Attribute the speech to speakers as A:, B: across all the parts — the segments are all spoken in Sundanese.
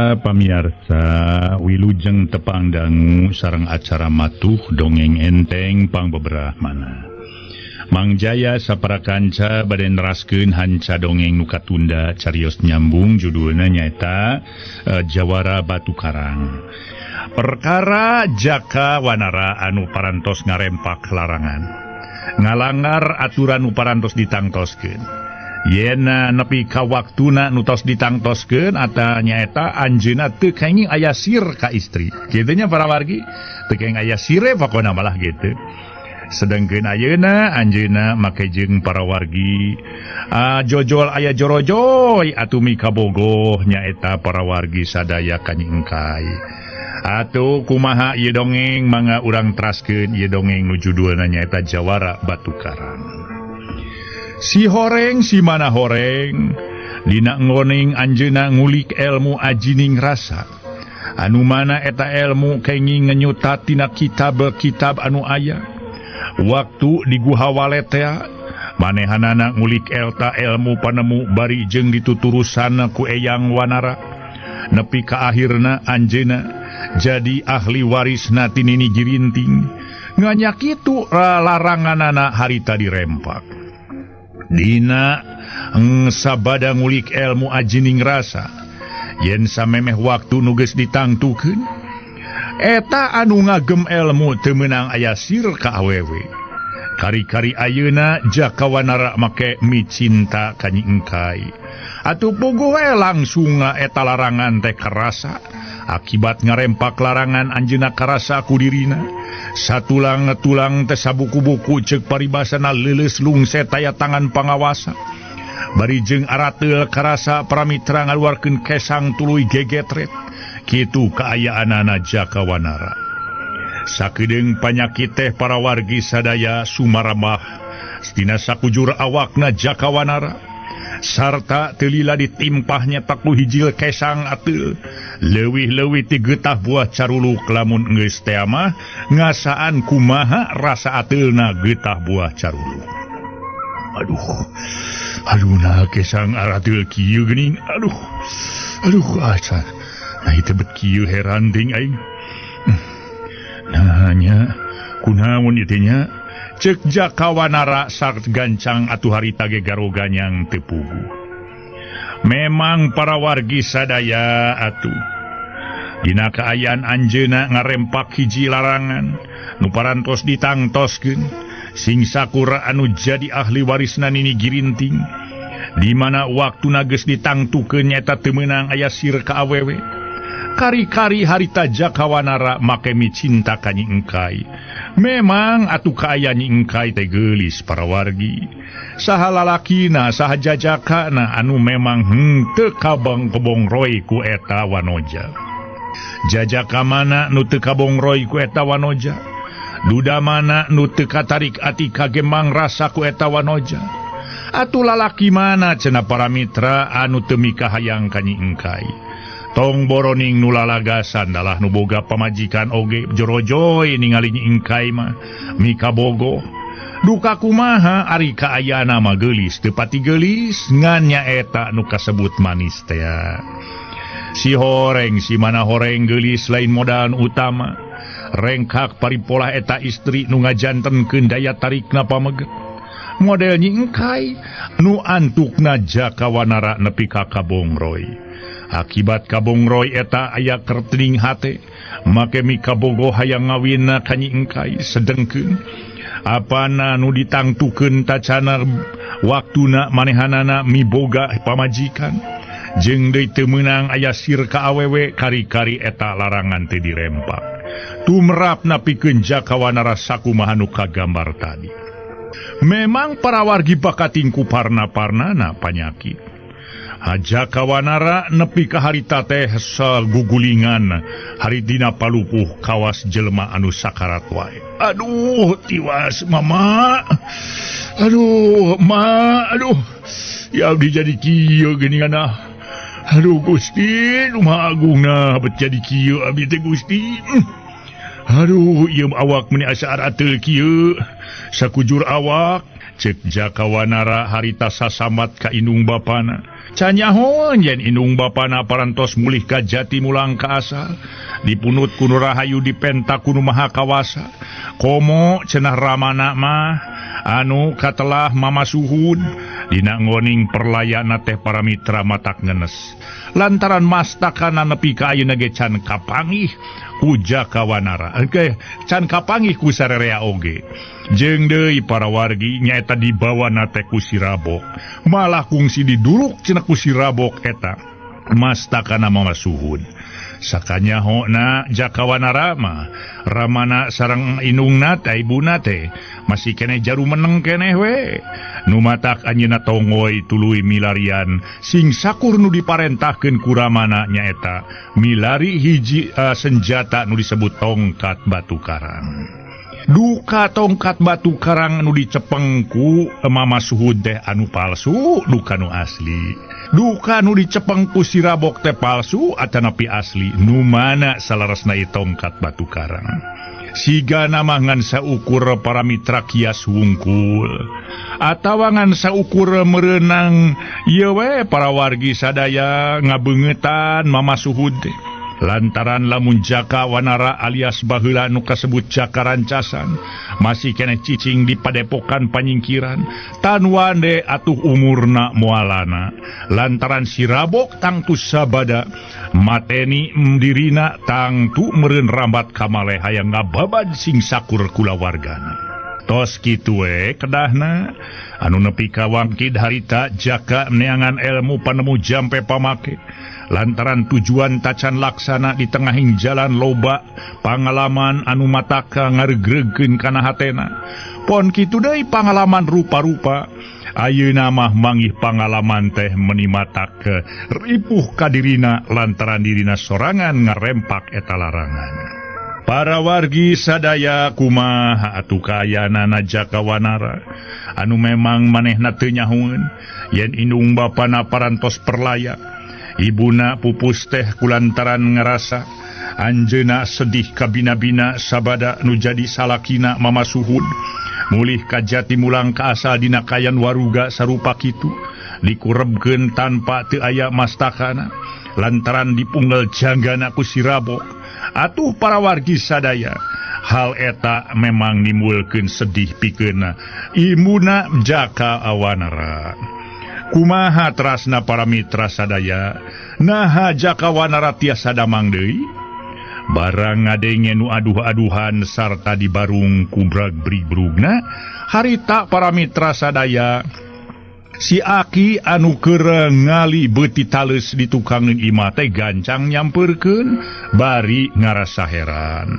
A: Para pamiarsa wilujeng tepang dangu sareng acara matuh dongeng enteng pangbeberahmana. Mang Jaya sapara kanca bade neraskeun hanca dongeng nu katunda carios nyambung judulna nyaeta Jawara Batu Karang. Perkara Jaka Wanara anu parantos ngarempak larangan. Ngalangar aturan nu parantos ditangtoskeun. Yena nepi ka waktuna nu tos ditangtoskeun ata nyaeta anjeunna teu kenging aya sir ka istri. Kitu nya para wargi, teu kenging aya sire pokona malah gitu. Sedengkeun ayeuna anjeunna make jeung para wargi jojol aya jorojoy atuh mikabogoh nyaeta para wargi sadaya kanyingkai. Atuh kumaha ieu dongeng mangga urang teraskeun ieu dongeng nu judulna nyaeta Jawara Batu Karang. Si horeng si mana horeng dina ngoning anjeunna ngulik elmu ajining rasa anu mana eta elmu kenging ngenyutat tina kitab-kitab anu aya waktu di guha waletea manehanana ngulik elta elmu panemu bari jeung dituturusan ku Eyang Wanara nepi ka akhirna anjeunna jadi ahli warisna ti Nini Girinting nganya kitu laranganana harita dirempak. Dina sabada ngulik elmu ajining rasa yen samemeh waktu nu geus ditangtukeun eta anu ngagem elmu teu meunang aya sir ka awewe. Kari-kari ayeuna Jaka Wanara make micinta ka Nyi Engkai. Atuh puguh we langsung eta larangan teh karasa. Akibat ngarempak larangan anjeunna karasa ku dirina. Satulang tulang teh sabuku-buku ceuk paribasana leuleus lungset aya tangan pangawasa. Bari jeung arateul karasa pramitra ngaluarkeun kesang tuluy gegetret. Kitu kaayaanana Jaka Wanara. Sakedeung panyakit teh para wargi sadaya sumaramah dina sakujur awakna Jaka Wanara. Sarta teu lila ditimpahnya taku hijil kesang ateul leuwih-leuwih ti getah buah caruluk lamun geus teh mah ngasaan kumaha rasa ateulna getah buah caruluk. Aduh, aduh nah kesang arateul kieu geuning. Aduh, aduh asa nah ieu bet kieu heran ting aing. Nah nya kunaon ieu teh nya? Cek Jaka Wanara sart gancang atuh harita ge garoganyang teu puguh. Memang para wargi sadaya atuh dina kaayaan anjeunna ngarempak hiji larangan nu parantos ditangtoskeun sing sakura anu jadi ahli warisna Nini Girinting di mana waktuna geus ditangtukeun nyaeta teu meunang aya sir ka awewe. Kari-kari harita Jaka Wanara make micinta ka Nyi Engkai. Memang atuh kaaya Nyi Engkai teh geulis para wargi. Saha lalakina saha jajakana anu memang henteu kabang kobongroy ku eta wanoja. Jajaka mana nu teu kabongroy ku eta wanoja. Duda mana nu teu katarik ati kagemang rasa ku eta wanoja. Atuh lalaki mana cenah para mitra anu teu mikahayang ka Nyi Engkai. Tong boroning nu lalagasan dalah nu boga pamajikan oge jorojoy ningali Nyi Engkai mah mikabogoh. Duka kumaha ari kaayana mah geulis teu pati geulis ngan nyaeta nu kasebut manis teh. Si horeng si mana horeng geulis lain modal utama. Rengkak paripolah eta istri nu ngajantenkeun daya tarikna pameget. Model Nyi Engkai nu antukna Jaka Wanara nepi ka kabongroy. Akibat kabongroy eta aya kertening hate make mikabogoh hayang ngawinna ka Nyi Engkai. Sedengkeun apana nu ditangtukeun tacana waktuna manehanana miboga pamajikan jeung deui teu meunang aya sir ka awewe kari-kari eta larangan teh dirempak. Tumrapna pikeun Jaka Wanara sakumaha nu kagambar tadi. Memang para wargi bakating ku parna-parnana panyakit. Jaka Wanara nepi ka harita teh sagugulingan hari dina palupuh kawas jelema anu sakarat wae. Aduh tiwas mama. Aduh ma, aduh. Ya abdi jadi kieu geuningan ah. Aduh Gusti, nu Maha Agungna bet jadi kieu abdi teh Gusti. Aduh ieu awak meni asa arateul kieu sakujur awak cek Jaka Wanara harita sasamat ka indung bapana. Canyahoan yen indung bapana parantos mulih ka jati mulang ka asal dipunut ku nu rahayu dipenta ku nu maha kawasa. Komo cenah Ramana mah anu katelah Mama Suhud dina ngoning perlayana teh para mitra matak ngenes lantaran mastakana nepi ka ayeuna ge can kapanggih ku Jaka Wanara. Oke, can kapanggih ku sarerea oge. Jeung deui para wargi nyaeta dibawana teh ku si Rabok. Malah kungsi diduruk cenah ku si Rabok eta mastakana Mama Suhud. Sakanyahona Jaka Wanara mah Ramana sareng indungna teh ibuna teh masih keneh jaru meneng keneh we. Nu matak anjeunna tongoy tuluy milarian sing sakur nu diparentahkeun ku Ramana nyaeta milari hiji senjata nu disebut tongkat batu karang. Duka tongkat batu karang nu dicepeng ku Mama Suhud teh anu palsu duka nu asli. Duka nu dicepeng ku si Rabok teh palsu atanapi asli nu mana salaresna ieu tongkat batu karang. Siga mah ngan saukur para mitra kias wungkul atawa ngan saukur merenang ieu we para wargi sadaya ngabeungeutan Mama Suhud teh. Lantaran lamun Jaka Wanara alias baheula nu kasebut Jaka Rancasan masih keneh cicing di padepokan panyingkiran tan wande atuh umurna moalana lantaran si Rabok tangtu sabada mateni dirina tangtu meureun rambat kamaleh hayang ngababad sing sakur kulawargana. Tos kitu we kedahna anu nepi ka wangkid harita Jaka neangan ilmu panemu jampe pamake lantaran tujuan tacan laksana di tengahing jalan loba pangalaman anu mataka ngaregregkeun kana hatena. Pon kitu deui pangalaman rupa-rupa ayeuna mah manggih pangalaman teh meni matak ripuh ka dirina lantaran dirina sorangan ngarempak eta larangan. Para wargi sadaya kumaha atuh kaayaanana Jaka Wanara anu memang manehna teu nyahueun yen indung bapana parantos perlaya. Ibuna pupus teh kulantaran ngerasa anjeuna sedih kabina-bina sabada nu jadi salakina Mama Suhud mulih ka jati mulang ka asal dina kayan waruga sarupa kitu dikurebkeun tanpa teu aya mastakana lantaran dipunggal janggana ku si Rabok. Atuh para wargi sadaya hal eta memang nimbulkeun sedih pikeunna imuna Jaka Wanara. Kumaha trasna para mitra sadaya naha Jaka Wanara tiasa damang deui barang ngadenge nu aduh-aduhan sarta dibarung ku brag-brigbrugna harita para mitra sadaya si aki anu keur ngali beuti taleus di tukangeun imah teh gancang nyampeurkeun bari ngarasa heran.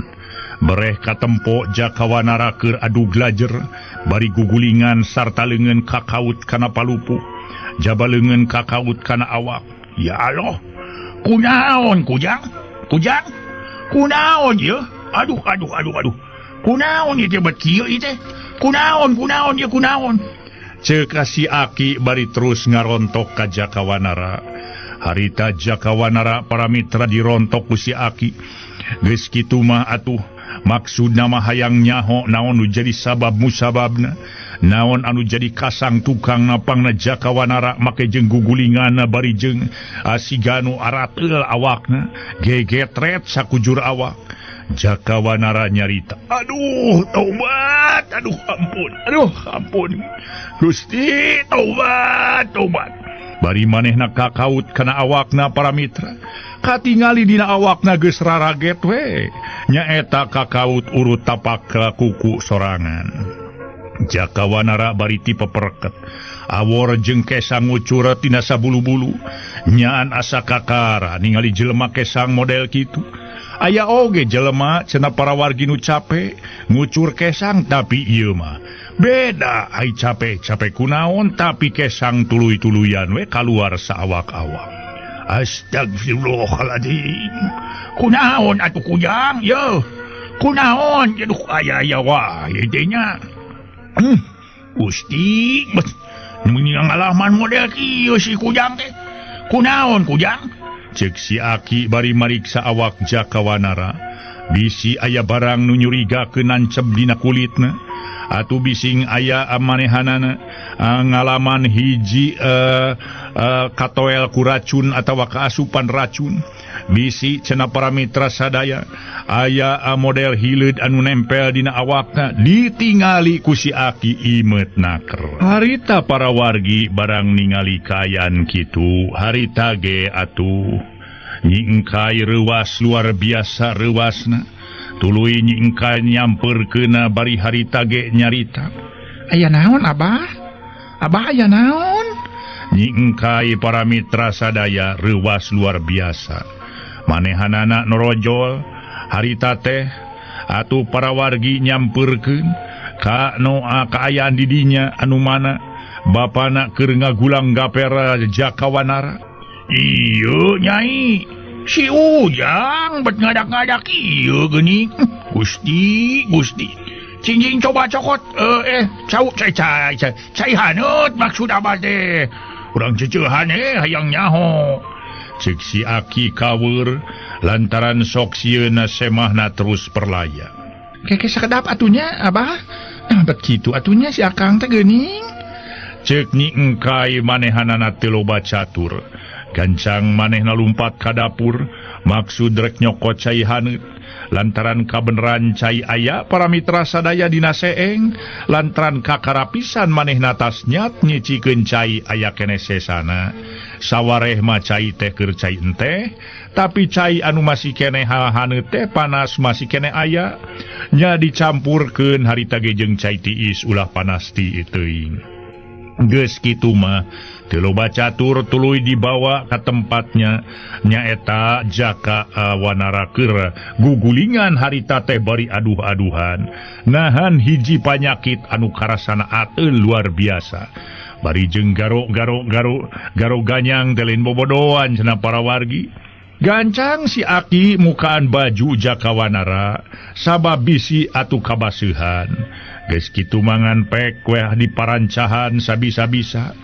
A: Bereh katempo Jaka Wanara keur adu glajer bari gugulingan sarta leungeun kakaut kana palupuh jaba leungeun kakaut kana awak. Ya Allah, kunaon kujang? Kujang? Kunaon ieu? Aduh aduh aduh aduh. Kunaon ieu teh bet kieu ieu teh? Kunaon kunaon ieu kunaon? Ceuk si aki bari terus ngarontok ka Jaka Wanara. Harita Jaka Wanara para mitra dirontok ku si aki. Geus kitu mah atuh maksudna mah hayang nyaho naon nu jadi sabab musababna. Naon anu jadi kasang tukang napangna Jaka Wanara make jeung gugulinganna bari jeung asiganu arateul awakna gegetret sakujur awak. Jaka Wanara nyarita, aduh taubat, aduh ampun, aduh ampun Gusti taubat, taubat. Bari manehna kakaut kana awakna para mitra katingali dina awakna geus raraget we nyaeta kakaut urut tapak ka kuku sorangan. Jaka Wanara bari ti peperket awor jeung kesang ngucur tina sabulu-bulu nyaan asa kakara ningali jelema kesang model kitu. Aya oge jelema cenah para wargi nu cape ngucur kesang tapi ieu mah beda ai cape cape kunaon tapi kesang tuluy-tuluyan we kaluar saawak-awak. Astagfirullahaladzim, kunaon atuh kujang ye kunaon aduh aya-aya wae teh nya. Gusti ngalaman model kieu si kujang teh kunaon kujang Cek si Aki bari mariksa awak Jakawanara. Bisi aya barang nu nyurigakeun nancep dina kulitna. Atuh bising aya manehanana ngalaman hiji katoel ku racun atawa kaasupan racun. Bisi cenah para mitra sadaya aya model hileud anu nempel dina awakna ditingali ku si Aki imet naker. Harita para wargi barang ningali kaayaan kitu harita ge atuh nyingkai reuas luar biasa reuasna. Tuluy nyingkai nyamperkeuna bari harita ge nyarita. Aya naon Abah? Abah aya naon? Nyingkai para mitra sadaya reuas luar biasa. Manehanana norojol harita teh atuh para wargi nyamperkeun ka nu kaayaan di dinya anu mana bapana keur ngagulang gapera Jakawanara. Ieu Nyai, si Ujang bet ngadak-ngadak ieu geuning. Gusti, Gusti. Cingjing coba cokot cau cai cai cai haneut maksud abah teh. Urang ceceuhan hayang nyaho. Cek si Aki kaweur lantaran sok sieuna semahna terus perlaya. Keke sakedap atunya Abah. Bet kitu atunya si Akang teh geuning. Cek Nyi Engkai manehanana teu loba catur. Gancang manehna lumpat ka dapur maksud rek nyokot cai haneut. Lantaran kabeneran cai aya para mitra sadaya dina seeng lantaran kakarapisan manehna tas nyat nyicikeun cai aya keneh sesana. Sawareh mah cai teh keur cai enteh, tapi cai anu masih keneh haneut teh panas masih keneh aya nya dicampurkeun harita ge jeung cai tiis ulah panas ti teuing. Geus kitu mah teu loba catur tuluy dibawa ka tempatnya nyaeta Jaka Wanara keur gugulingan harita teh bari aduh-aduhan nahan hiji panyakit anu karasana ateul luar biasa bari jeung garo-garo garo garo ganyang teh lain bobodoan cenah para wargi. Gancang si Aki mukaan baju Jakawanara sabab bisi atuh kabaseuhan. Geus kitu mangan pek weh diparancahan sabisa-bisa.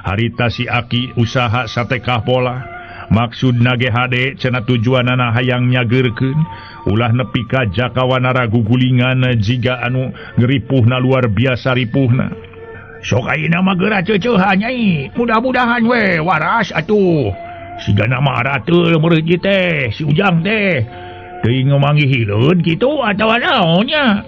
A: Harita si Aki usaha satekah pola. Maksudna ge hade cenah tujuanana hayang nyageurkeun ulah nepi ka Jakawanara gugulingan jiga anu ngeripuhna luar biasa ripuhna. Sok ayeuna mah geura ceuceuhan Nyai. Mudah-mudahan we waras atuh. Sigana mah arateul meureun ieu teh si Ujang teh. Teuing manggih hileud kitu atawa naon nya.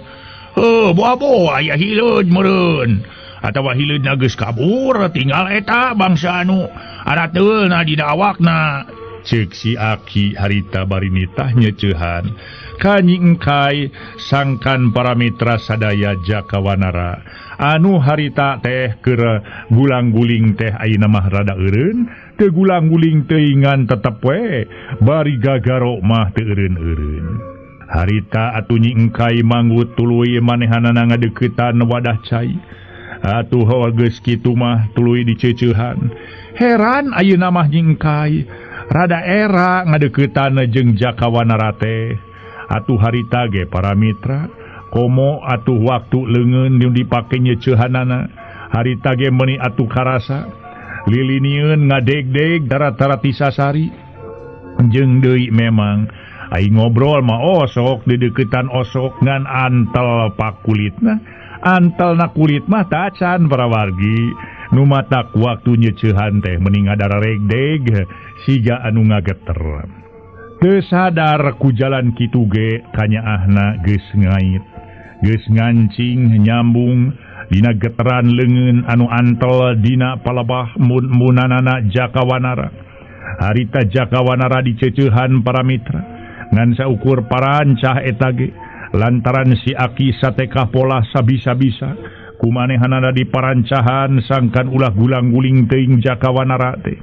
A: Heuh boa-boa aya hileud meureun. Atawa hileudna geus kabur tinggal eta bangsa anu arateulna dina awakna. Ceuk si Aki harita bari nitah nyeceuhan ka Nyi Engkai sangkan para mitra sadaya Jakawanara anu harita teh keur gulang-guling teh ayeuna mah rada eureun teu gulang-guling teuingan tetep we bari gagaro mah teu eureun-eureun. Harita atuh Nyi Engkai manggut tuluy manehanana ngadeuketan wadah cai. Atuh geus kitu mah tuluy diceuceuhan. Heran ayeuna mah Nyi Engkai rada era ngadeuketan jeung Jakawanara teh. Atuh harita ge para mitra komo atuh waktu leungeun nu dipake nyeceuhanana. Harita ge meuni atuh karasa lilinieun ngadegdeg darat-darat tisasari. Jeung deui memang ai ngobrol mah osok dideuketan osok ngan antel pakulitna. Antel na kulit mah tacan para wargi. Nu matak waktu nyeceuhan teh mending ngadaregdeg siga anu ngageter. Teu sadar ku jalan kitu ge kanyaahna geus ngait. Geus ngancing nyambung dina geteran leungeun anu antel dina palebah mun-munanana Jakawanara. Harita Jakawanara diceceuhan para mitra ngan saukur parancah eta ge lantaran si Aki satekah pola sabisa-bisa kumanehanana diparancahan sangkan ulah gulang-guling teuing Jakawanara teh.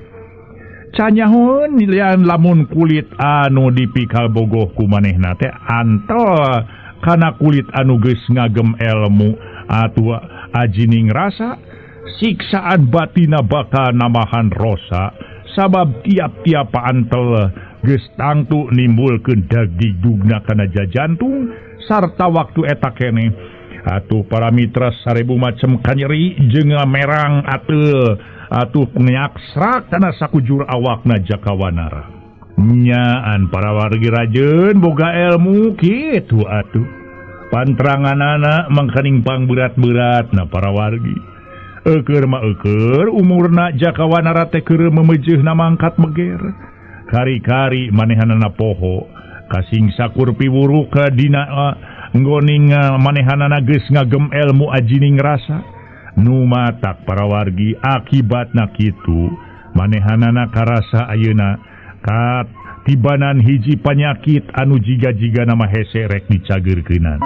A: Canyahun lian lamun kulit anu dipikal bogoh kumanehna teh antel kana kulit anu geus ngagem elmu atuh ajining rasa siksaan batina bakal namahan rosa sabab tiap-tiap antel geus tangtu nimbulkeun dagdugna kana jajantung sarta waktu eta keneh atuh para mitra 1000 macem kanyeri jeung merang ateul atuh nyaksrak kana sakujur awakna Jakawanara. Nyaan para wargi rajeun boga ilmu kitu atuh. Pantranganana mangkaning pangberat-berat na para wargi. Eukeur mah eukeur umurna Jaka Wanara teh keur memejeuhna mangkat meger. Kari-kari manehanana poho kasing sakur piwuruk dina nggoning manehanana geus ngagem ilmu ajining rasa. Nu matak para wargi akibatna kitu manehanana karasa ayeuna kat tibanan hiji panyakit anu jiga-jiga nama hese rek dicageurkeunan.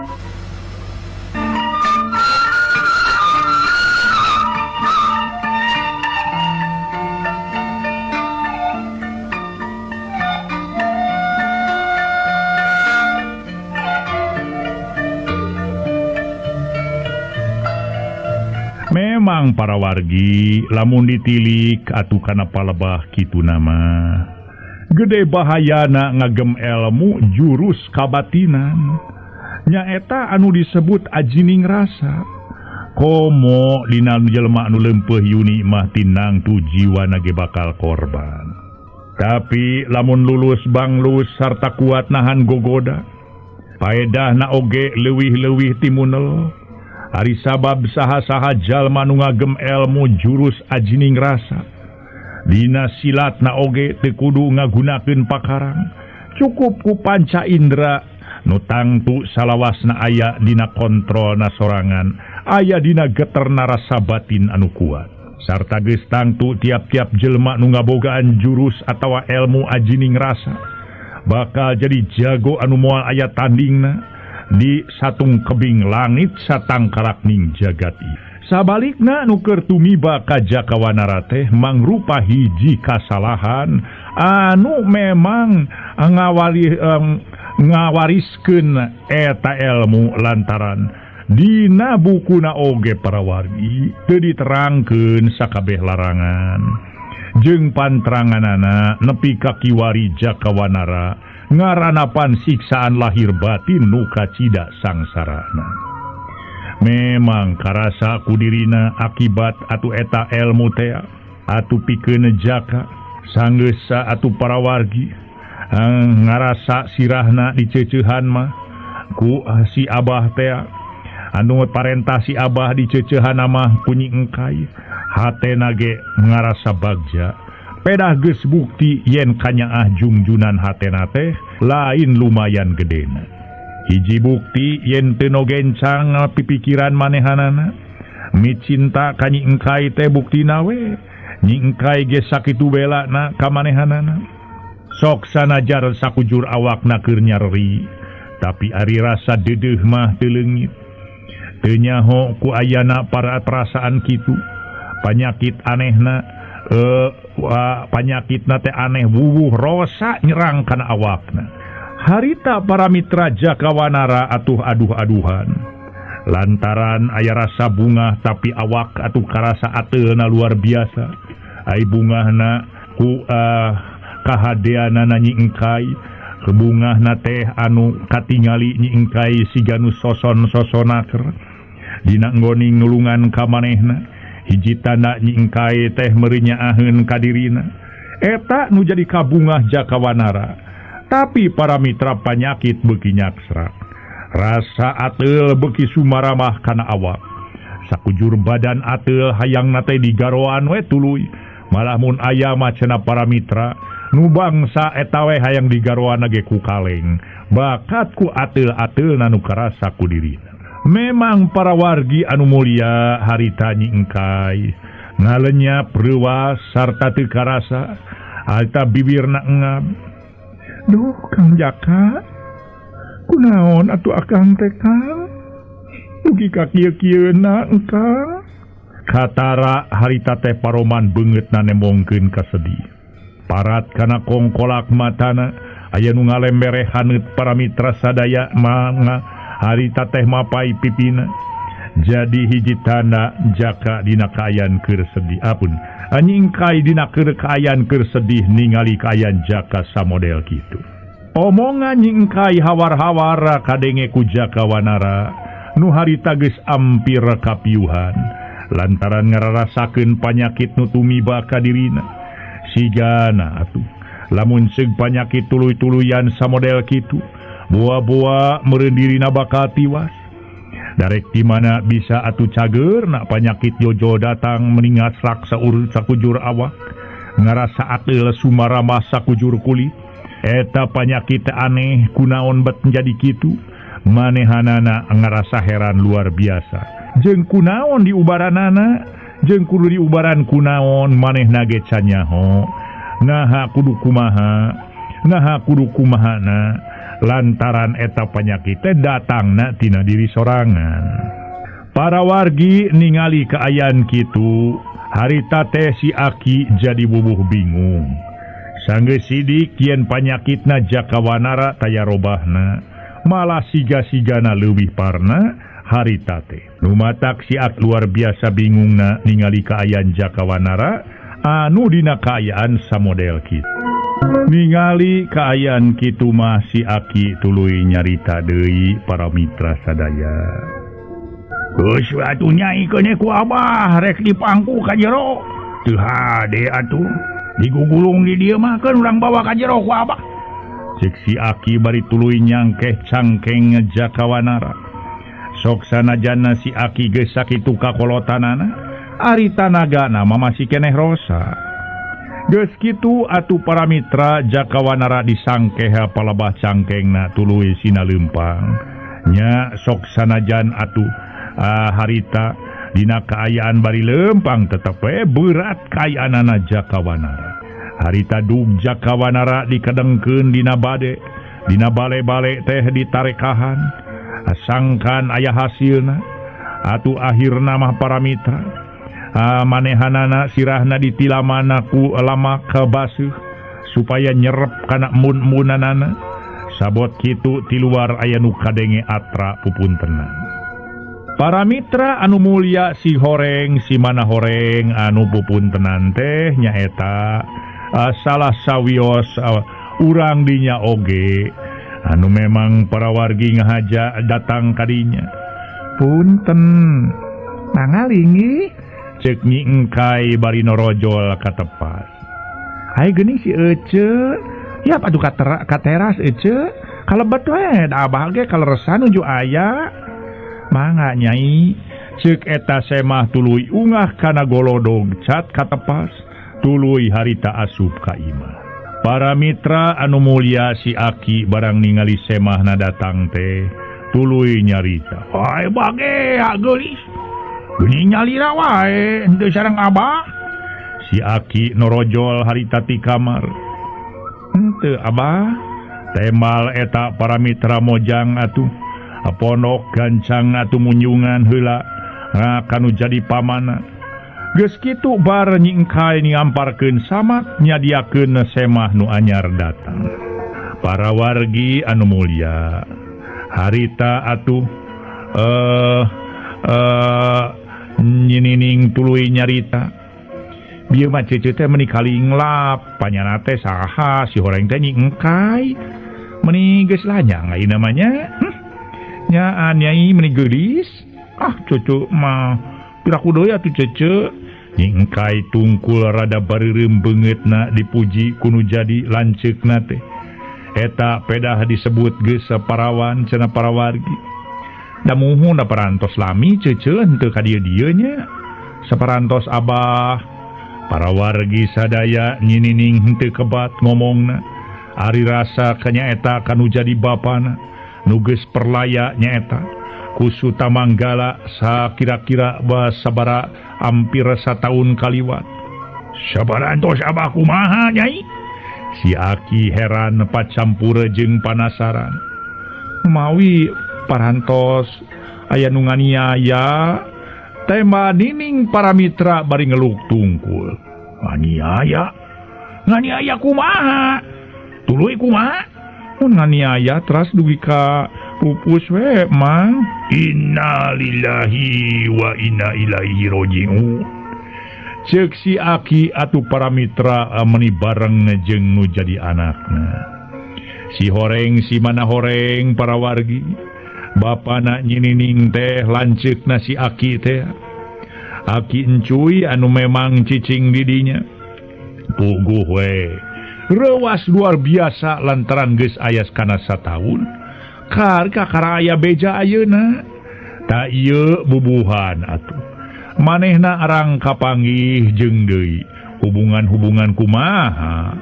A: Memang para wargi lamun ditilik atuh kana palebah kitu nama gede bahayana ngagem ilmu jurus kabatinan nyaeta anu disebut ajining rasa. Komo dina jelema anu leumpeuh yuni mah tinang tu jiwana ge bakal korban. Tapi lamun lulus banglus sarta kuat nahan gogoda paedahna oge leuwih-leuwih timunel. Ari sabab saha-saha jalma nu ngagem ilmu jurus ajining rasa dina silatna oge teu kudu ngagunakeun pakarang, cukup ku panca indera nu tangtu salawasna aya dina kontrolna sorangan, aya dina geterna rasa batin anu kuat. Sarta geus tangtu tiap-tiap jelema nu ngabogaan jurus atawa ilmu ajining rasa bakal jadi jago anu moal aya tandingna di satung kebing langit satangkarakning jagat. Sabalikna nu keur tumiba ka Jaka Wanara teh mangrupa hiji kasalahan anu memang ngawariskeun eta ilmu lantaran dina bukuna oge para wargi teu diterangkeun sakabeh larangan jeung pantranganana nepi ka kiwari Jaka Wanara ngaranapan siksaan lahir batin nu kacida sangsarana. Memang karasa kudirina akibat atuh eta ilmu tea atuh pikeun Jaka sanggeus atuh para wargi ngarasa sirahna diceceuhan mah ku si abah tea anu parentah si abah diceceuhan mah ku Nyi Engkai hatena ge ngarasa bagja. Pedah geus bukti yen kanyaah jungjunan hatena teh lain lumayan gedena. Hiji bukti yen teu nogencang pipikiran manehanana micinta ka Nyi Engkai teh buktina we Nyi Engkai ge sakitu belana ka manehanana. Sok sanajar sakujur awakna keur nyareri tapi ari rasa deudeuh mah teu leungit. Teu nyaho ku ayana para perasaan kitu panyakit anehna panyakitna teh aneh wuwuh rosa nyerang kana awakna. Harita para mitra Jaka Wanara atuh aduh-aduhan lantaran aya rasa bungah tapi awak atuh karasa ateuna luar biasa. Ai bungahna ku kahadeanana Nyi Engkai, bungahna teh anu katingali Nyi Engkai siga nu soson-sosonaker dina nggoning nulungan ka manehna. Hiji tanda Nyi Engkai teh meuri nyaaheun ka dirina eta nu jadi kabungah Jaka Wanara. Tapi para mitra panyakit beuki nyaksrak, rasa ateul beuki sumaramah kana awak. Sakujur badan ateul hayangna teh digaroan we tuluy. Malah mun aya mah cenah para mitra nu bangsa eta we hayang digaroan ge ku kaleng, bakat ku ateul-ateulna nu karasa ku dirina. Memang para wargi anu mulia harita Nyi Engkai ngalenyap reuwas sarta teu karasa harita bibirna engap. Duh Kang Jaka, kunaon atuh akang teh Kang? Dugi ka kieu-kieuna engkang. Katara harita teh paroman beungeutna nembongkeun kasedih. Parat kana kongkolak matana aya nu ngalembere haneut para mitra sadaya mangga harita teh mapai pipina. Jadi hiji tanda Jaka dina kaayaan keur sedih apun nyingkai dina keur kaayaan keur sedih ningali kaayaan Jaka samodel kitu. Omongan nyingkai hawar-hawar kadenge ku Jaka Wanara nu harita geus ampir kapiuhan lantaran ngararasakeun panyakit nu tumiba ka dirina. Sigana atuh Lamun seug panyakit tuluy-tuluyan samodel kitu, boa-boa meureun dirina bakal tiwas. Darek di mana bisa atuh cager nak panyakit jojo datang meningat rak saur sakujur awak, ngarasa ateul sumaramah sakujur kulit. Eta panyakit aneh kunaon bet jadi kitu, manehanana ngarasa heran luar biasa. Jeung kunaon diubaranana, jeung kudu diubaran kunaon manehna ge can nyaho. Naha kudu kumaha, naha kudu kumahana, lantaran eta panyakit teh datangna tina diri sorangan. Para wargi ningali kaayaan kitu, harita teh si Aki jadi bubuh bingung. Sanggeus sidik yen panyakitna Jakawanara taya robahna, malah siga-sigana leuwih parna harita teh. Nu matak si Aki luar biasa bingungna ningali kaayaan Jakawanara anu dina kaayaan samodel kitu. Ningali kaayaan kitu mah si Aki tuluy nyarita deui para mitra sadaya. Geus atuh nyai keuneh ku abah rek dipangku ka jero. Teu hade atuh digugulung di dieu mah keun urang bawa ka jero ku abah. Cek si Aki bari tuluy nyangkeh cangkeng Jakawanara. Sok sanajana si Aki geus sakitu kakolotanana, ari tanagana mah masih keneh rosa. Geus kitu atuh para mitra Jakawanara disangkeh palebah cangkengna tuluy sina leumpang. Nya sok sanajan atuh harita dina kaayaan bari leumpang tetep we berat kaayaanana Jakawanara. Harita dug Jakawanara dikedengkeun dina bade, dina bale-bale teh ditarekahan, sangkan aya hasilna. Atuh akhirna mah para mitra manehanana sirahna ditilamana ku lamak basuh supaya nyerep kana mun-munanana. Sabot kitu ti luar aya nu kadenge atra pupuntenan. Para mitra anu mulia si horeng si mana horeng anu pupuntenan teh nyaeta salah sawios urang dinya oge anu memang para wargi ngahaja datang kadinya. Punten mangalingi cek Nyi Engkai bari norojol katepas. Hai geuning si Ece, ya atuh ka teras Ece, kalebet we da abah ge kaleresan nuju aya. Mangga nyai, cek eta semah tuluy ungah kana golodog cat katepas, tuluy harita asup ka imah. Para mitra anu mulia si Aki barang ningali semahna datang teh, tuluy nyarita. Hai bage geulis. Geuning nyalira wae henteu sareng abah. Si Aki norojol harita ti kamar. Henteu abah, temal eta para mitra mojang atuh. Pondok gancang atuh munjungan heula kanu jadi pamana. Geus kitu bar Nyi Engkai ngamparkeun samak nyadiakeun semah nu anyar datang. Para wargi anu mulia, harita atuh nyinining tuluy nyarita. Bieu mah cece teh meuni kalinglap, panyana teh saha si horeng teh Nyi Engkai. Meuni geus lanyang ayeuna mah nya. Nyaan nyai meuni geulis. Ah cucu mah piraku deui atuh cece. Nyi Engkai tungkul rada bareureum beungeutna dipuji kunu jadi lanceukna teh. Eta pedah disebut geus saparawan cenah para wargi. Da muhun da parantos lami cece henteu ka dieu-dieu nya. Saparantos abah. Para wargi sadaya nyinining henteu kebat ngomongna. Ari rasa kanyaeta kanu jadi bapana. Nu geus perlaya nyaeta Kusuta Manggala sakira-kira sabara hampir sataun kaliwat. Sabarantos abah kumaha nyai? Si Aki heran pacampur jeung panasaran. Mawi parantos aya nu nganiaya tema nining para mitra bari ngeluk tungkul. Nganiaya? Nganiaya kumaha? Tuluy kumaha? Nganiaya teras dugi ka pupus we mang. Innalillahi wa inna ilaihi rajiun. Ceuk si Aki atuh para mitra meuni bareng jeung nu jadi anakna. Si horeng si mana horeng para wargi. Bapana nyinining teh lanceukna si Aki teh. Aki encuy anu memang cicing didinya. Puguh we. Rewas luar biasa lantaran geus ayas kana sataun kakara aya beja ayeuna ta ieu bubuhan atuh manehna arang kapanggih jeung deui hubungan-hubungan kumaha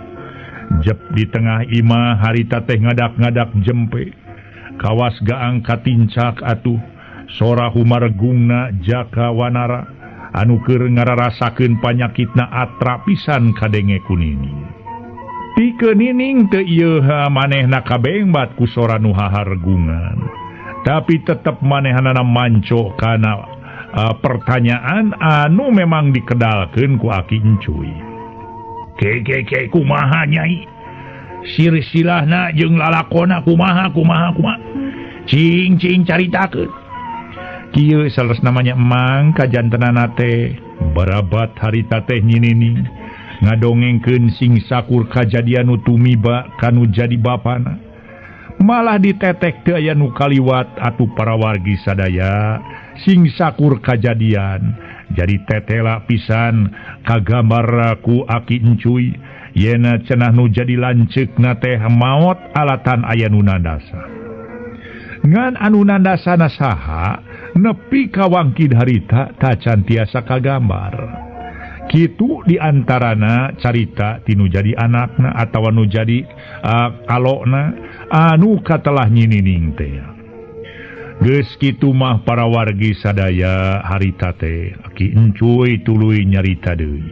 A: jep di tengah imah harita teh ngadak-ngadak jempe kawas gaang katincak atuh sora humaregungna Jaka Wanara anu keur ngararasakeun panyakitna atra pisan kadenge kunini. Pikeun nining teu ieu manehna kabengbat ku sora nu hahargungan. Tapi tetep manehanana manco kana pertanyaan anu memang dikedalkeun ku Aki Encuy. Ke kumaha nyai? Silsilahna jeung lalakona kumaha kumaha kumaha? Cing cing caritakeun. Kieu saleres namanya emang kajantenana teh barabat harita teh nyinining ngadongengkeun sing sakur kajadian nu tumiba kanu jadi bapana malah ditetek teu aya nu kaliwat atuh para wargi sadaya sing sakur kajadian jadi tetela pisan kagambar ku Aki Encuy yena cenah nu jadi lanceukna teh maot alatan aya nu nandasa ngan anu nandasana saha nepi ka wangkid harita tacan tiasa kagambar. Kitu diantarana carita tinu jadi anakna atawa nu jadi alokna anu katelah nyinining teh. Geus kitu mah para wargi sadaya harita teh Aki Encuy tuluy nyarita deui.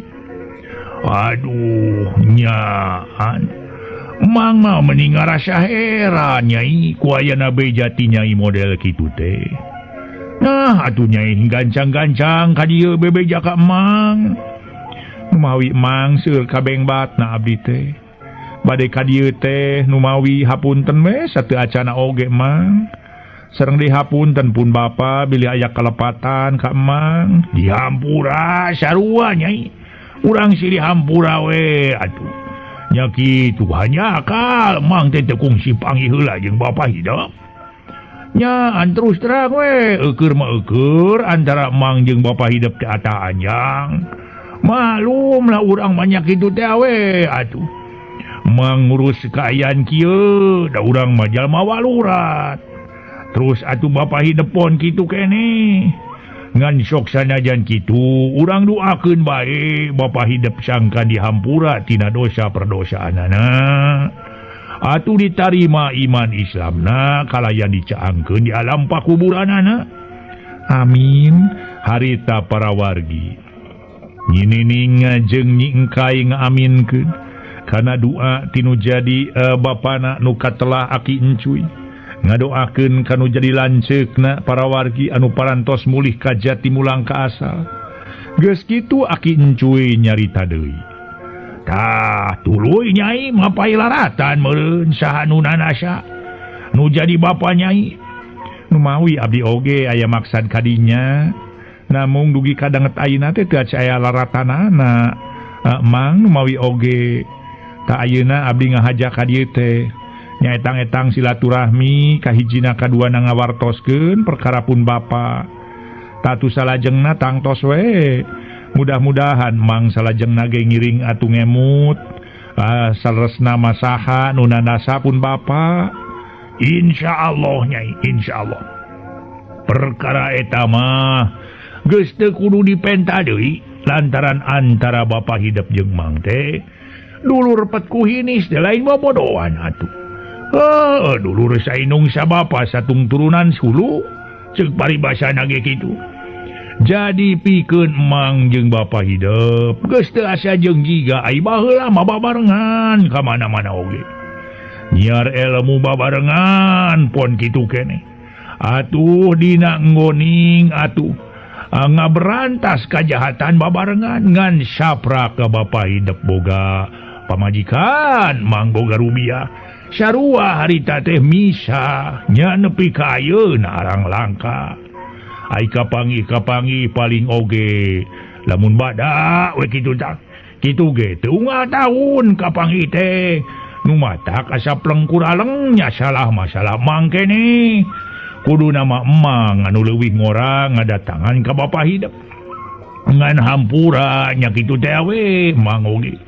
A: Aduh nyaan Mang mah mending ngarasa heran nyai ku ayana beja ti nyai model kitu teh. Nah atuh nyai gancang-gancang ka dieu bebeja ka Mang. Numawi Mang seueur kabengbatna abdi teh. Bade ka dieu teh numawi hapunten we sateu acana oge Mang. Sareng dihapunten pun bapa bilih aya kalepatan ka Mang. Dihampura sarua nyai. Urang silih hampura we atuh. Nya kitu hanya akal Mang teh teu kungsi panggih heula jeung bapa hidup. Nya terus terang we eueur mah eueur antara Mang jeung bapa hidup teh ata anjang. Maklum lah urang banyak itu teh we atuh. Mangurus kaayaan kieu da urang mah jalma walurat. Terus atuh bapa hidepon kitu keneh. Ngan sok sanajan kitu urang doakeun bae bapa hidep sangka dihampura tina dosa perdosaanana. Atuh ditarima iman Islamna kalayan dicaangkeun di alam pakuburanana. Amin. Harita para wargi nyinining jeung nyingkai ngaaminkeun kana doa tinu jadi bapana nu katelah Aki Encuy ngadoakeun kanu jadi lanceukna para wargi anu parantos mulih ka jati mulang ka asal. Geus kitu Aki Encuy nyarita deui. Tah tuluy nyai mapai laratan meureun saha nu nanasa nu jadi bapa nyai. Numawi abdi oge aya maksad kadinya namung dugi kadanget ayeuna teh teu aya laratanana. Mang numawi oge ta ayeuna abdi ngahaja ka dieu teh nyaetang-etang silaturahmi kahijina kaduana ngawartoskeun perkara pun bapa. Tatu salajengna tangtos we. Mudah-mudahan Mang salajengna ge ngiring atuh ngemut saleresna masaha nu nandasa pun bapa. Insyaallah nyai, insyaallah. Perkara eta mah geus teu kudu dipenta deui lantaran antara bapa hidup jeung Mang teh dulur pet ku hinis teh lain bobodohan atuh. Heuh, dulur sainung sabapa satung turunan sulu ceuk paribasana ge kitu. Jadi pikeun Mang jeung bapa hidup geus teu asa jeung jiga ai baheula mah babarengan ka mana-mana oge. Nyiar ilmu babarengan pon kitu keneh. Atuh dina nggoning atuh ngaberantas kajahatan babarengan ngan sapra ka bapa hidup boga pamajikan Mang boga rubiah. Sarua harita teh misa nya nepi ka ayeuna arang langka. Ai kapanggih-kapanggih paling oge lamun badak we kitu tah. Kitu ge teu unggal taun kapanggih teh. Nu matak asa plengkur aleng nya salah masalah Mang keneh. Kudu nama Emang anu leuwih ngora ngadatangan ka bapa hidup. Ngan hampura nya kitu teh we Mang oge.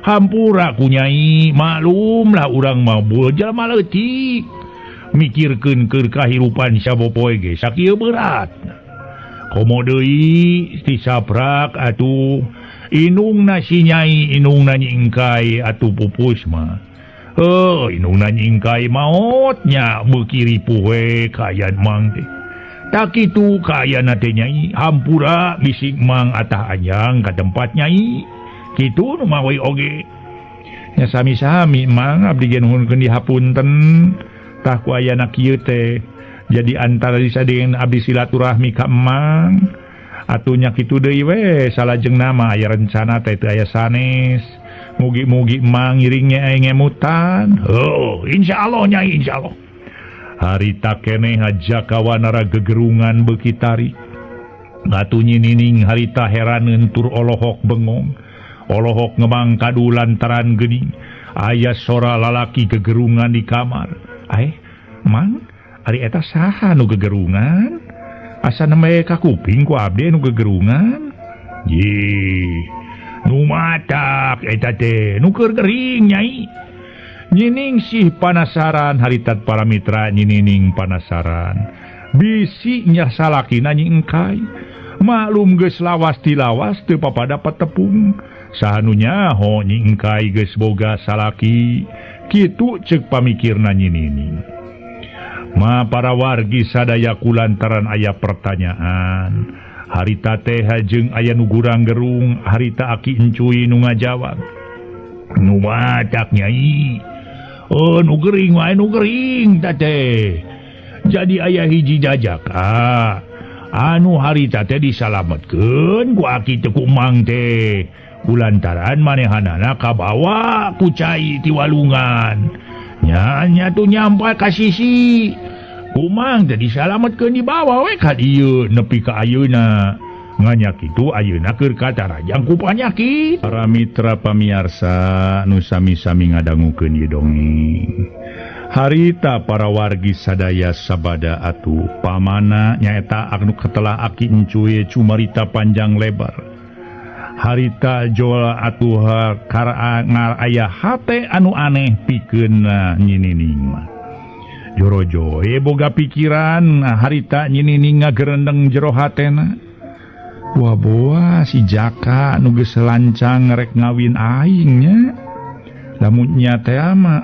A: Hampura ku Nyai, maklumlah urang mah jelema leutik. Mikirkeun keur kahirupan sapopoe ge sakieu berat. Komo deui tisaprak atuh inungna si Nyai, inungna Nyi Engkai atuh pupus mah. Heuh, inungna Nyi Engkai maot nya beuki ripuh we kaayaan Mang teh. Tak kitu kaayaan teh Nyai, hampura bisik Mang atah anjang ka tempat Nyai. Kitu nu mawi oge. Nya sami-sami Mang abdi ge nuhunkeun dihapunten. Tah ku ayana kieu teh. Jadi antara disadieun abdi silaturahmi ka Emang. Atuh nya kitu deui we salajengna mah aya rencana teh teu aya sanes. Mugi-mugi Emang ngiringnya aya ngemutan. Heuh, insyaallah Nyai, insyaallah. Harita keneh Jaka Wanara gegerungan beuki tarik. Atuh Nyi Nining harita heraneun tur olohok bengong. Olohok ngemang kadu lantaran geuning. Aya sora lalaki gegerungan di kamar. Mang, ari eta saha nu gegerungan? Asa nembe ka kuping ku abdi nu gegerungan? Yih, nu matak eta teh, nu keur gering Nyai. Nyining sih panasaran harita para mitra Nyi Nining panasaran. Bisi nya salakina Nyi Engkai. Maklum geus lawas tilawas teu papada patepung. Saha nu nyaho Nyi Engkai geus boga salaki. Kitu ceuk pamikirna Nyi Nining. Ma para wargi sadaya kulantaran aya pertanyaan. Harita teh jeung aya nu gurang gerung, harita aki encuy nu ngajawab. Nu matak Nyai. Oh, nu gering wae nu gering ta teh. Jadi aya hiji jajaka anu harita teh disalametkeun ku aki teh ku Mang teh. Kulantaran manehanana kabawa ku cai ti walungan. Nya tuh nyampe ka sisi. Kumang teh disalametkeun dibawa we ka dieu nepi ka ayeuna. Nganya kitu ayeuna keur katarajang ku panyakit. Para mitra pamiarsa nu sami-sami ngadangukeun ieu dongeng. Harita para wargi sadaya sabada atuh pamana nyaeta anu ketelah aki encuy cumarita panjang lebar. Harita jol atuh ngar aya hate anu aneh pikeun Nyi Nining mah. Jorojo boga pikiran harita Nyi Nining ngagerendeng jero hatena. Wah boa si Jaka nu geus lancang rek ngawin aing nya. Lamun nya teh mah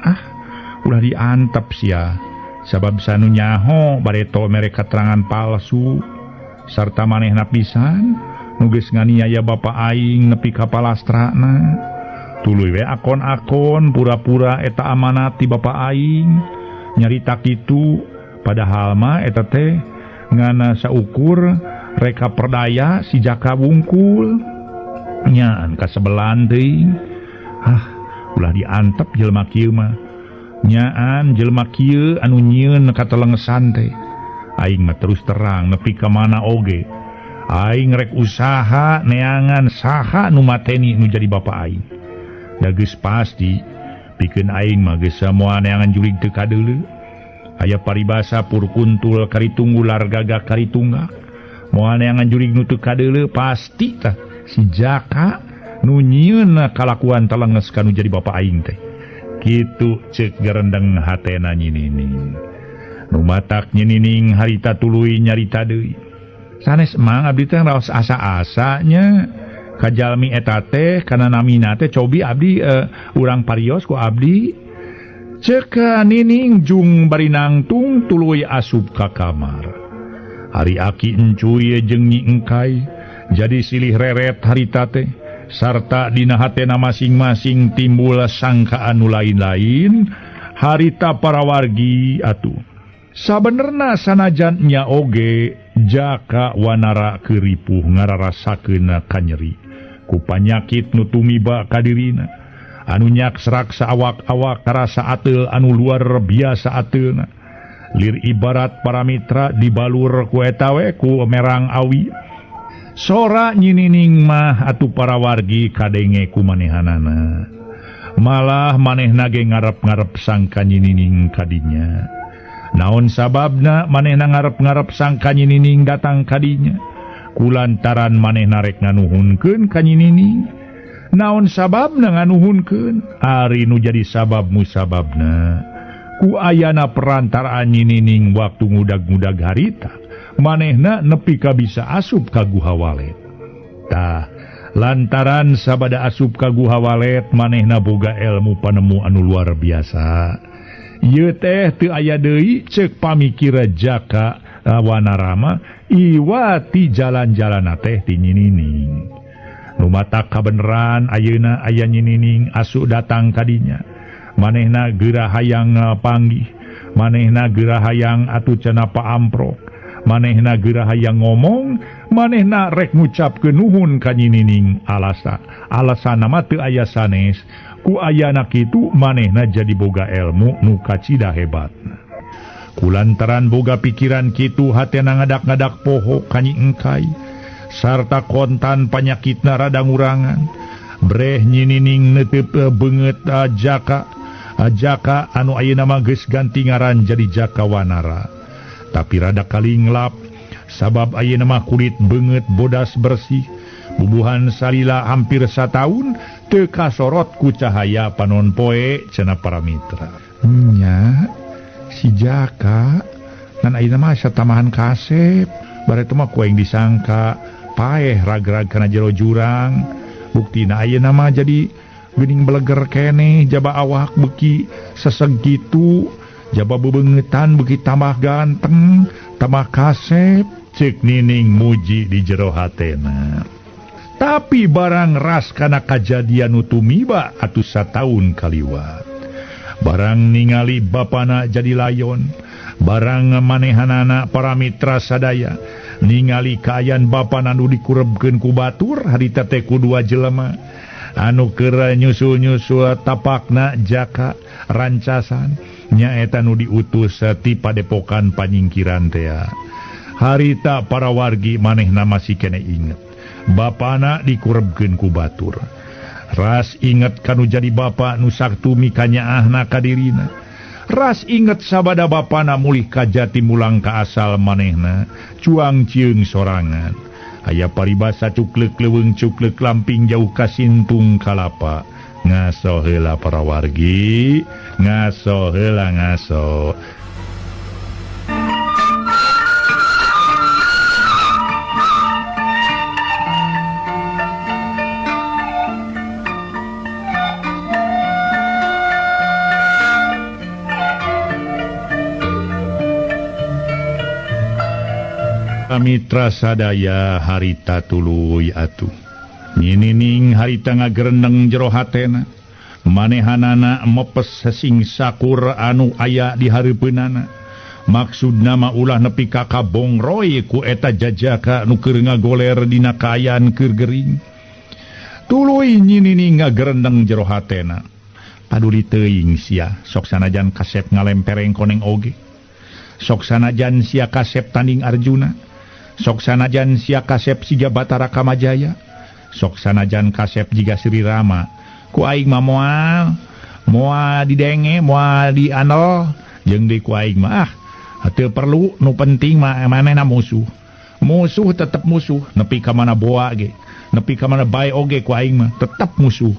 A: ulah diantep sia. Sabab sanu nyaho bareto mere katerangan palsu sarta manehna pisan. Nu geus nganiaya bapa aing nepi ka palastrana. Tuluy we akon-akon pura-pura eta amanat ti bapa aing. Nyarita kitu padahal mah eta teh ngana saukur reka perdaya si Jaka wungkul. Nyaan kasebelan teuing. Hah, ulah diantep jelema kieu mah. Nyaan jelema kieu anu nyieun katelengesan teh. Aing mah terus terang nepi ka mana oge. Aing rek usaha neangan saha nu mateni nu jadi bapa aing. Da geus pasti pikeun aing mah geus samoa neangan jurig teu kadeuleu. Aya paribasa purkuntul karitunggular gagak karitunggak. Moal neangan jurig nu teu kadeuleu pasti tah si Jaka nu nyieun kalakuan telenges ka nu jadi bapa aing teh. Kitu ceuk gerendeng hatena Nyi Nining. Nu matak Nyi Nining harita tuluy nyarita deui. Sanes Mang abdi teh raos asa-asanya ka jalmi eta teh kana namina teh cobi abdi urang parios ku abdi. Ceuk Nining jung bari nangtung tuluy asup ka kamar. Ari aki encuy jeung Nyi Engkai jadi silih reret harita teh sarta dina hatena masing-masing timbul sangkaan nu lain-lain harita para wargi atuh. Sabenerna sanajan nya oge Jaka Wanara keripuh ngararasakeun kanyeri ku panyakit nu tumiba ka dirina anu nyaksrak saawak-awak karasa ateul anu luar biasa ateulna. Lir ibarat para mitra dibalur ku eta we ku merang awi. Sora Nyi Nining mah atuh para wargi kadenge ku manehanana. Malah manehna ge ngarep-ngarep sangka Nyi Nining kadinya. Naon sababna manehna ngarep-ngarep sangka Nyi Nining datang kadinya? Kulantaran manehna rek nganuhunkeun ka Nyi Nining. Naon sababna nganuhunkeun? Ari nu jadi sabab musababna ku ayana perantaraan Nyi Nining waktu ngudag-ngudag harita manehna nepi ka bisa asup ka Guha Walet. Tah, lantaran sabada asup ka Guha Walet manehna boga ilmu panemu anu luar biasa. Ieu teh teu aya deui ceuk pamikira Jaka Wanarama iwati jalan-jalan teh ti Nyi Nining. Lumatak kabeneran ayeuna aya Nyi Nining asup datang kadinya. Manehna geura hayang panggih, manehna geura hayang atuh cenah paamprok, manehna geura hayang ngomong, manehna rek ngucapkeun nuhun ka Nyi Nining. Alasanna mah teu aya sanes. Ku ayana kitu manehna jadi boga ilmu nu kacida hebatna. Kulantaran boga pikiran kitu hatena ngadak-ngadak poho ka Nyi Engkai sarta kontan panyakitna rada ngurangan. Breh Nyi Nining neuteup beungeut Jaka. Jaka anu ayeuna mah geus ganti ngaran jadi Jaka Wanara. Tapi rada kalinglap sabab ayeuna mah kulit beungeut bodas bersih. Bubuhan salila hampir sataun teu kasorot ku cahaya panon poe cenah para mitra. Nya si Jaka ngan ayeuna mah satamahan kasep. Bareto mah ku aing disangka paeh rag-rag kana jero jurang. Buktina ayeuna mah jadi geuning beleger keneh, jaba awak beuki seseg kitu, jaba bebeungeutan beuki tambah ganteng, tambah kasep. Ceuk Nining muji di jero hatena. Tapi barang ras kana kajadian nu tumiba atuh sataun kaliwat. Barang ningali bapana jadi layon, barang manehanana para mitra sadaya ningali kaayaan bapana nu dikurebkeun ku batur harita teh ku dua jelema anu keur nyusul-nyusul tapakna Jaka rancasan nyaeta nu diutus ti padepokan panyingkiran tea. Harita para wargi manehna masih kene inget bapana dikurebkeun ku batur. Ras inget kanu jadi bapa nu saktu mikanyaahna ka dirina. Ras inget sabada bapana mulih ka jati mulang ka asal manehna cuang cieung sorangan. Aya paribasa cuklek leuweung cuklek lamping jauh ka sintung kalapa. Ngaso heula para wargi, ngaso heula ngaso. Mitra sadaya harita tuluy atuh. Nyi Nining harita ngagerendeng jero hatena. Manehanana mepes sing sakur anu aya di hareupeunana. Maksudna mah ulah nepi ka kabongroy ku eta jajaka nu keur ngagoler dina kaayaan keur gering. Tuluy Nyi Nining ngagerendeng jero hatena. Paduli teuing sia sok sanajan kasep ngalempereng koneng oge. Sok sanajan sia kasep tanding Arjuna. Sok sanajan sia kasep siga Batara Kamajaya. Sok sanajan kasep jiga Sri Rama. Ku aing mah moal didenge, moal dianel, jeung deui ku aing mah teu perlu, nu penting mah manehna musuh. Musuh tetep musuh, nepi ka mana boa ge, nepi ka mana bae oge ku aing mah tetep musuh.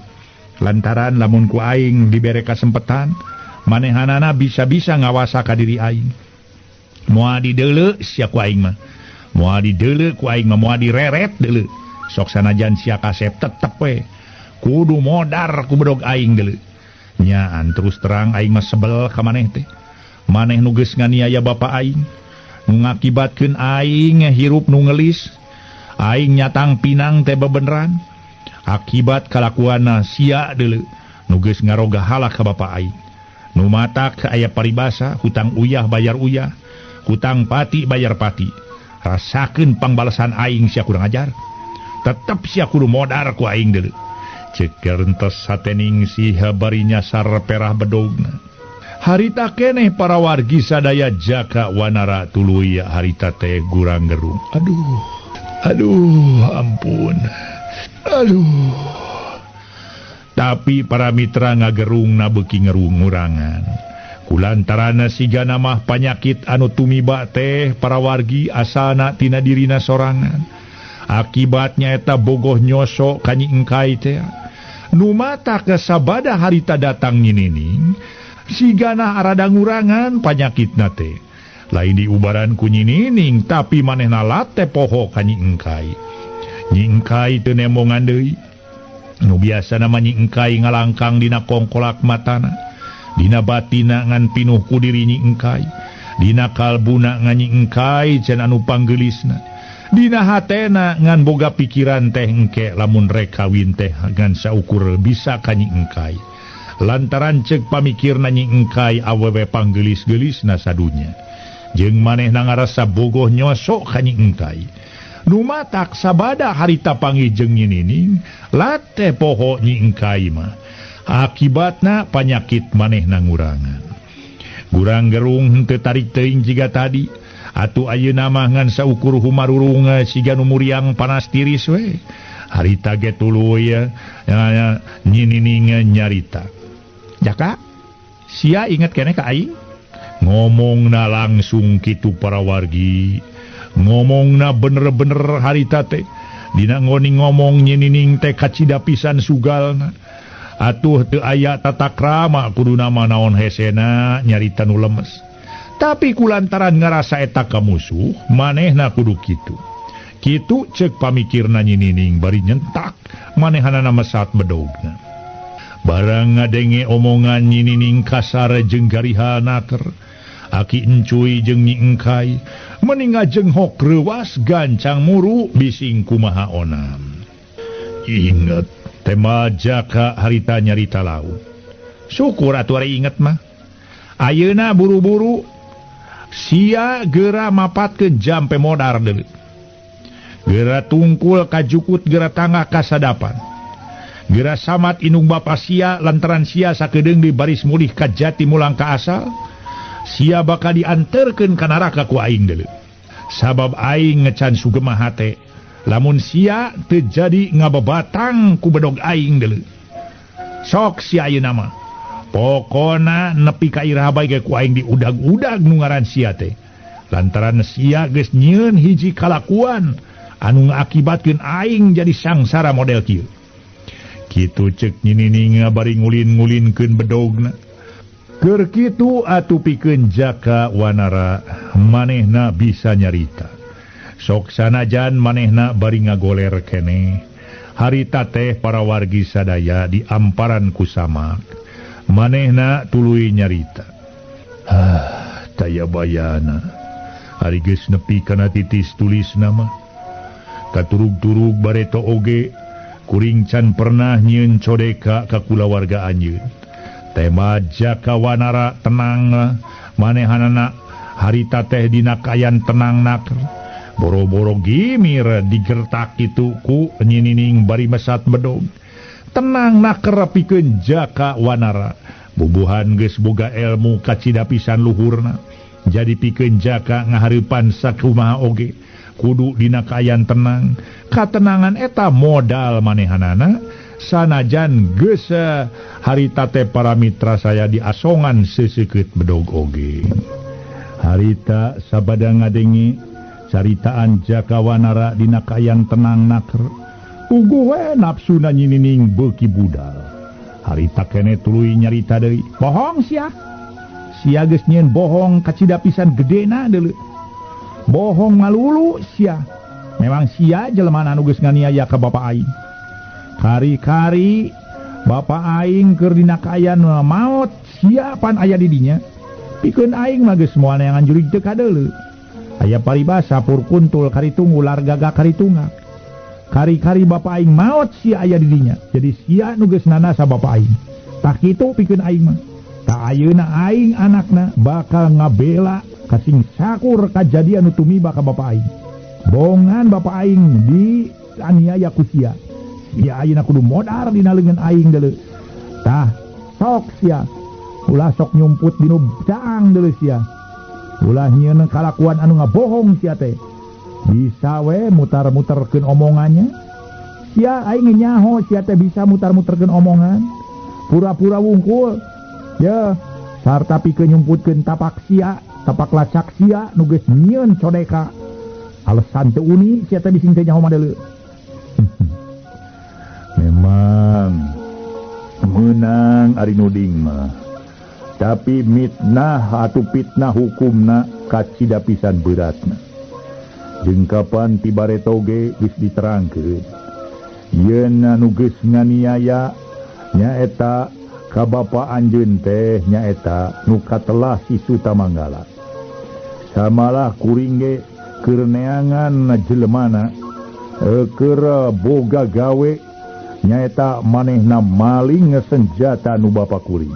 A: Lantaran lamun ku aing dibere kasempetan, manehanana bisa-bisa ngawasa ka diri aing. Moal dideuleu sia ku aing mah. Moal dideuleu ku aing mah, moal direret deuleu. Sok sanajan sia kasep tetep we kudu modar ku bedog aing deuleu. Nyaan terus terang aing mah sebel ka maneh teh. Maneh nu geus nganiaya bapa aing, nu ngakibatkeun aing hirup nu ngelis. Aing nyatang pinang teh bebeneran akibat kalakuanna sia deuleu nu geus ngaroga halak ka bapa aing. Nu matak aya paribasa hutang uyah bayar uyah, hutang pati bayar pati. Rasakeun pangbalesan aing sia kurang ajar. Tetep sia kudu modar ku aing deuleu. Ceuk rentos satening siha bari nyasar perah bedogna. Harita keneh para wargi sadaya Jaka Wanara tuluy harita teh gurang gerung. Aduh, aduh ampun. Aduh. Tapi para mitra ngagerungna beuki ngerung-ngurangan. Kulantaran sigana mah panyakit anu tumiba teh para wargi asalna tina dirina sorangan. Akibatnya eta bogoh nyosok ka Nyi Engkai teh. Nu mata sabada harita datang Nyi Nining sigana arada ngurangan panyakitna teh. Lain diubaran ku Nyi Nining tapi manehna late poho ka Nyi Engkai. Nyi Engkai teu nembongan deui. Nu biasana mah Nyi Engkai ngalangkang dina kongkolak matana. Dina batina ngan pinuh ku diri Nyi Engkai. Dina kalbuna ngan Nyi Engkai can anu panggelisna. Dina hatena ngan boga pikiran teh engke lamun rek kawin teh ngan saukur bisa ka Nyi Engkai. Lantaran ceuk pamikirna Nyi Engkai awewe panggelis-gelisna sadunya. Jeung manehna ngarasa bogoh nyosok ka Nyi Engkai. Nu matak sabada harita panggih jeung Nyi Nining late poho Nyi Engkai mah. Akibatna panyakit manehna ngurangan. Gurang gerung henteu tarik teuing jiga tadi. Atuh ayeuna mah ngan saukur humarurung siga nu muriang panas tiris we. Harita ge tuluy Nyi Nining nyarita. Jaka, sia inget keneh ka aing? Ngomongna langsung kitu para wargi. Ngomongna bener-bener harita teh. Dina ngoni ngomong Nyi Nining teh kacida pisan sugalna. Atuh teu aya tata krama kuduna mah naon hesena nyarita nu lemes. Tapi kulantaran ngarasa eta ka musuh, manehna kudu kitu. Kitu ceuk pamikirna Nyi Nining bari nyentak manehanana mesat bedogna. Barang ngadenge omongan Nyi Nining kasar jeung gariha naker. Aki Encuy jeung Nyi Engkai meni ngajenghok reuwas gancang muru bising kumaha onam. Inget tema Jaka harita nyarita laut. Syukur atuh ari inget mah. Ayeuna buru-buru sia geura mapatkeun jampe modar deui. Geura tungkul kajukut geura tangah kasadapan. Geura samat indung bapa sia lantaran sia sakedeung di baris mulih ka jati mulang ka asal. Sia bakal dianterkeun ka naraka ku aing deuleu. Sabab aing ngecan sugema hate. Lamun sia teu jadi ngababatang ku bedog aing deuleu. Sok sia ayeuna mah. Pokona nepi ka iraha bae ge ku aing diudag-udag nu ngaran sia teh. Lantaran sia geus nyieun hiji kalakuan anu ngaakibatkeun aing jadi sangsara model kieu. Kitu ceuk Nyi Nining bari ngulin-ngulinkeun bedogna. Keur kitu atuh pikeun Jaka Wanara manehna bisa nyarita. Sok sanajan manehna bari ngagoler keneh. Harita teh para wargi sadaya di amparan ku samak. Manehna tuluy nyarita. Ah, taya bayana. Ari geus nepi kana titis tulis nama. Katurug-turug bareto oge kuring can pernah nyieun codeka ka kulawarga anjeun. Tema Jaka Wanara tenang manehanana harita teh dina kayan tenang naker. Boro-boro gimir digertak kitu ku Nyi Nining bari mesat bedog. Tenang naker pikeun Jaka Wanara. Bubuhan geus boga elmu kacida pisan luhurna. Jadi pikeun Jaka ngahareupan sakumaha oge kudu dina kaayaan tenang. Katenangan eta modal manehanana sanajan geus harita teh para mitra saya diasongan seseukeut bedog oge. Harita sabada ngadenge caritaan Jaka Wanara dina kaayaan tenang naker. Uguh we nafsuna Nyi Nining beuki budal. Harita kene tuluy nyarita deui. Bohong sia. Sia geus nyieun bohong kacida pisan gedena deuleu. Bohong malulu sia. Memang sia jelema anu geus nganiaya ka bapa aing. Kari-kari bapa aing keur dina kaayaan maot sia pan aya di dinya. Pikeun aing mah geus moal neangan jurig teu kadeuleu. Aya paribasa pur kuntul karitung ular gagak karitungak. Kari-kari bapa aing maot sia aya di dinya. Jadi sia nu geus nanasa bapa aing. Tah kitu pikeun aing mah. Tah ayeuna aing anakna bakal ngabela kasing sakur kajadian nu tumiba ka bapa aing. Bongan bapa aing di aniaya ku sia. Sia ayeuna kudu modar dina leungeun aing deuleu. Tah sok sia. Ulah sok nyumput dinu caang deuleu sia. Ulah nyieun kalakuan anu ngabohong sia teh. Bisa we mutar-muterkeun omongannya. Sia aing nyaho sia teh bisa mutar-muterkeun omongan. Pura-pura wungkul. Ya, sarta pikeun nyumputkeun tapak sia, tapak lacak sia nu geus nyieun codeka. Alasan teu uni sia teh bising teh nyaho mah deuleu. Memang Meunang ari nuding mah. Tapi mitnah atuh fitnah hukumna kacida pisan beratna. Jeung kapan ti bareto ge geus diterangkeun. Yen anu geus nganiaya nyaeta ka bapa anjeun teh nyaeta nu katelah si Sutamanggala. Samalah kuring ge keur neangan jelemana keur boga gawe nyaeta manehna maling senjata nu bapa kuring.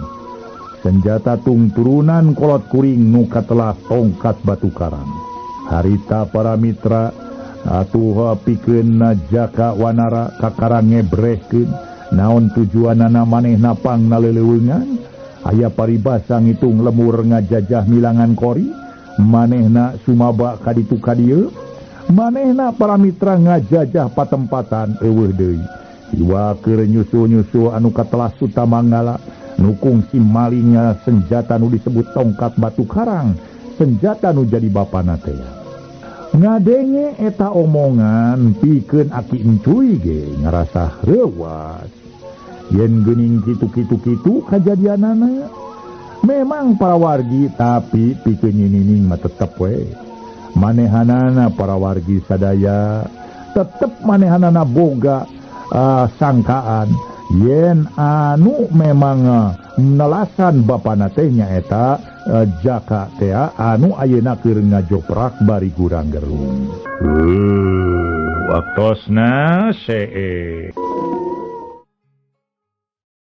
A: Senjata tungturunan kolot kuring nu katelah tongkat batu karang. Harita para mitra atuh pikeun Jaka Wanara kakara ngebrehkeun naon tujuanana manehna pangna leleuweungan. Aya paribasa ngitung lemur ngajajah milangan kori, manehna sumaba ka ditu ka dieu, manehna para mitra ngajajah patempatan eueuh deui. Iwa keur nyusul-nyusul anu katelah Sutamanggala nu kungsi malingna senjata nu disebut tongkat batu karang, senjata nu jadi bapana teh. Ngadenge eta omongan pikeun aki encuy ge ngarasa reuwas. Yen geuning kitu-kitu-kitu kajadianana. Memang para wargi tapi pikeun ninining mah tetep we. Manehanana para wargi sadaya tetep manehanana boga sangkaan yen anu memang nelasan bapana teh nyaeta Jaka teh anu ayeuna keur ngajoprak bari gurang gerung. Waktosna see.